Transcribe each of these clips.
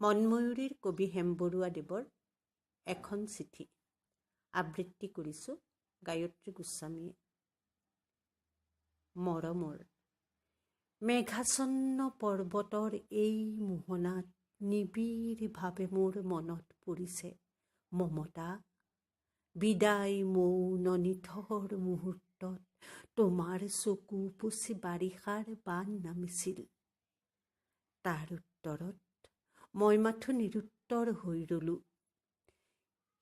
মনময়ূৰীৰ কবি হেম বৰুৱাদেৱৰ এখন চিঠি আবৃত্তি কৰিছোঁ গায়ত্ৰী গোস্বামীয়ে। মৰমৰ মেঘাচ্ছন্ন পৰ্বতৰ এই মোহনাত নিবিড়ভাৱে মোৰ মনত পৰিছে মমতা। বিদায় মৌন নিথৰ মুহূৰ্তত তোমাৰ চকু উপচি বাৰিষাৰ বান নামিছিল। তাৰ উত্তৰত মই মাথো নিৰুত্তৰ হৈ ৰলো।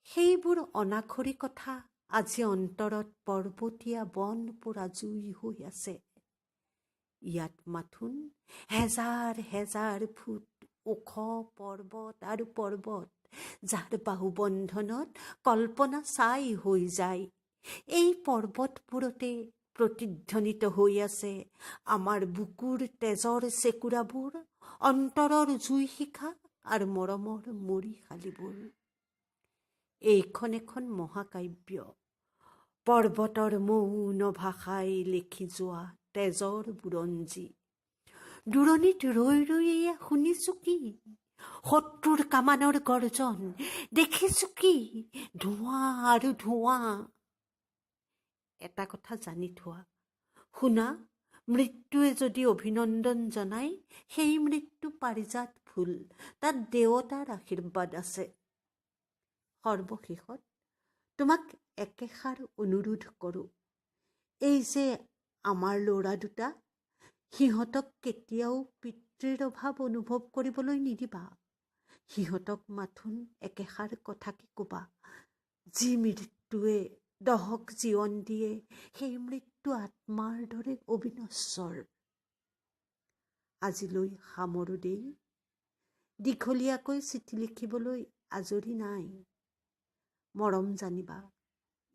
সেইবোৰ অনাখৰী কথা আজি অন্তৰত পৰ্বতীয়া বন পোৰা জুই হৈ আছে। ইয়াত মাথোন হেজাৰ হেজাৰ ফুট ওখ পৰ্বত আৰু পৰ্বত, যাৰ বাহুবন্ধনত কল্পনা ছাই হৈ যায়। এই পৰ্বতবোৰতে প্ৰতিধ্বনিত হৈ আছে আমাৰ বুকুৰ তেজৰ চেকুৰাবোৰ, অন্তৰৰ জুই শিখা আৰু মৰমৰ মৰিশালিবোৰ। এইখন এখন মহাকাব্য, পৰ্বতৰ মৌন ভাষাই লিখি যোৱা তেজৰ বুৰঞ্জী। দূৰণিত ৰৈ ৰৈ এয়া শুনিছো কি? শত্ৰুৰ কামানৰ গৰ্জন। দেখিছো কি? ধোঁৱা আৰু ধোঁৱা। এটা কথা জানি থোৱা শুনা, মৃত্যুৱে যদি অভিনন্দন জনায়, সেই মৃত্যু পাৰিজাত ফুল, তাত দেৱতাৰ আশীৰ্বাদ আছে। সৰ্বশেষত তোমাক একেষাৰ অনুৰোধ কৰোঁ, এই যে আমাৰ ল'ৰা দুটা, সিহঁতক কেতিয়াও পিতৃৰ অভাৱ অনুভৱ কৰিবলৈ নিদিবা। সিহঁতক মাথোন একেষাৰ কথাকে ক'বা, যি মৃত্যুৱে দহক জীৱন দিয়ে, সেই মৃত্যু আত্মাৰ দৰে অবিনশ্বৰ। আজিলৈ সামৰো দেই। দীঘলীয়াকৈ চিঠি লিখিবলৈ আজৰি নাই। মৰম জানিবা।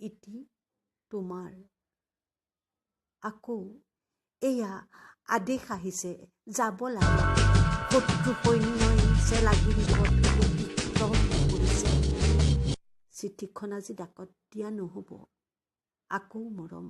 ইতি তোমাৰ। আকৌ এয়া আদেশ আহিছে, যাব লাগে। শত্ৰু সৈন্যই চেলাগিৰি পথ অতিক্ৰম কৰিছে। চিঠিখন আজি ডাকত দিয়া নহ'ব। আকৌ মৰম।